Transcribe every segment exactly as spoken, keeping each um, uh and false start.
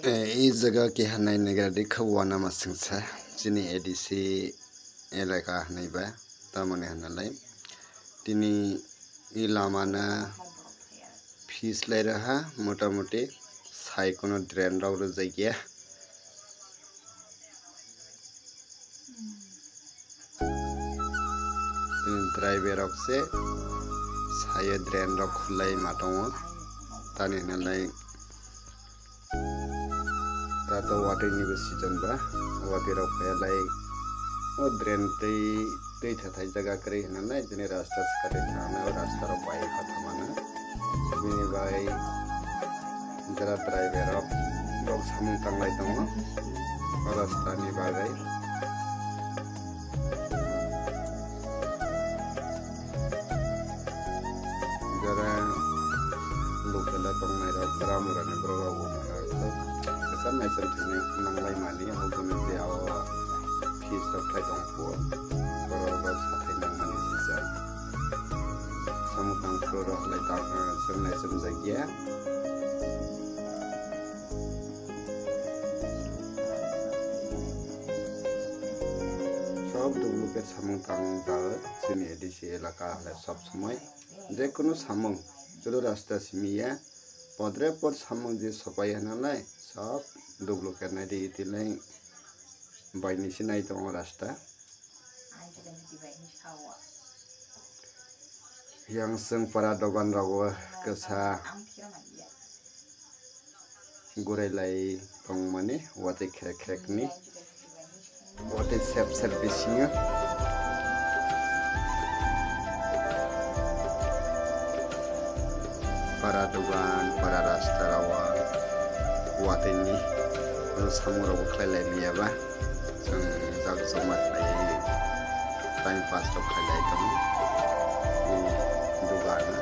Eh, i jaga keha nai nagra di kha wana masingsa chini A D C elaka hinui ba tamoni hinalai tini i lama na pis lai raha motamuti sai kono drain rok rwjak ya. Driver rok se sayo drain rok khulai ma tongo tani hinalai. Tato watwi ni bo season ba, watwi rok phai lai o drain twi twi thathai jaga kwrwi hinalai, tini rasta swkang twi thangnai, o rasta rok bai kha thamano. Bini bai jara driver rok bok samung tanglai tongo o rasta ni bagwi. Jara bukela tongnai rok bwra mura ni borok rok bo mano kisa naisem thwini nanglai mani hokoni tei abo pis rok khai tong phuo borok rok sathai nangmani sijak. Samung tang phuru rok lai tang chwng naisem jak ya. Sob duplicate samung tang jao chini A D C elaka le sob somoi. Jekunu samung chwlo rasta simi ya, podre pod samung je sopai ya nalai, sob duplicate nai di iti lai bai ni si nai tongo rasta. Yang seng para dogan rogo kesa gurai lai tongmani watwi khrek khrek ni watwi sep sep bisingo para dogan para rasta rogo watwi ni samung rogo khlai lai liya ba. Chwng jak joma khlaiwi time pass rok khlai lai tongo. Bini dugano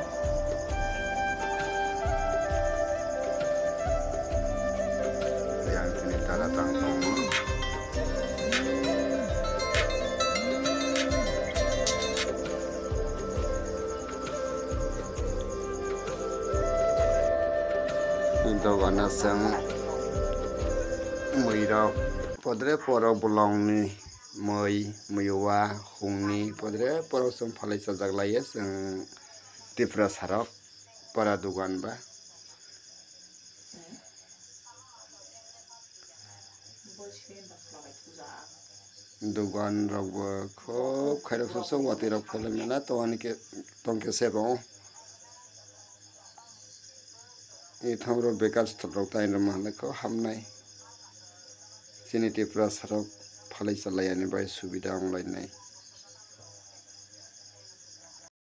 yang tini tara tang tongo. Dogana chwng mwirok podre poro bolongni mwi, mwiwa, hungni podre poro chwng phalai chajak laiya chwng Tiprasarok para dogan ba. Dogan rok bo khub khairok suk suk watwi rok phailai mela tongani khe tongkhe sebo. Itham rok bekar stop rok tai rwma hwnle kho hamnai. Chini Tiprasarok phalai chalai ani bai subida wng lainai.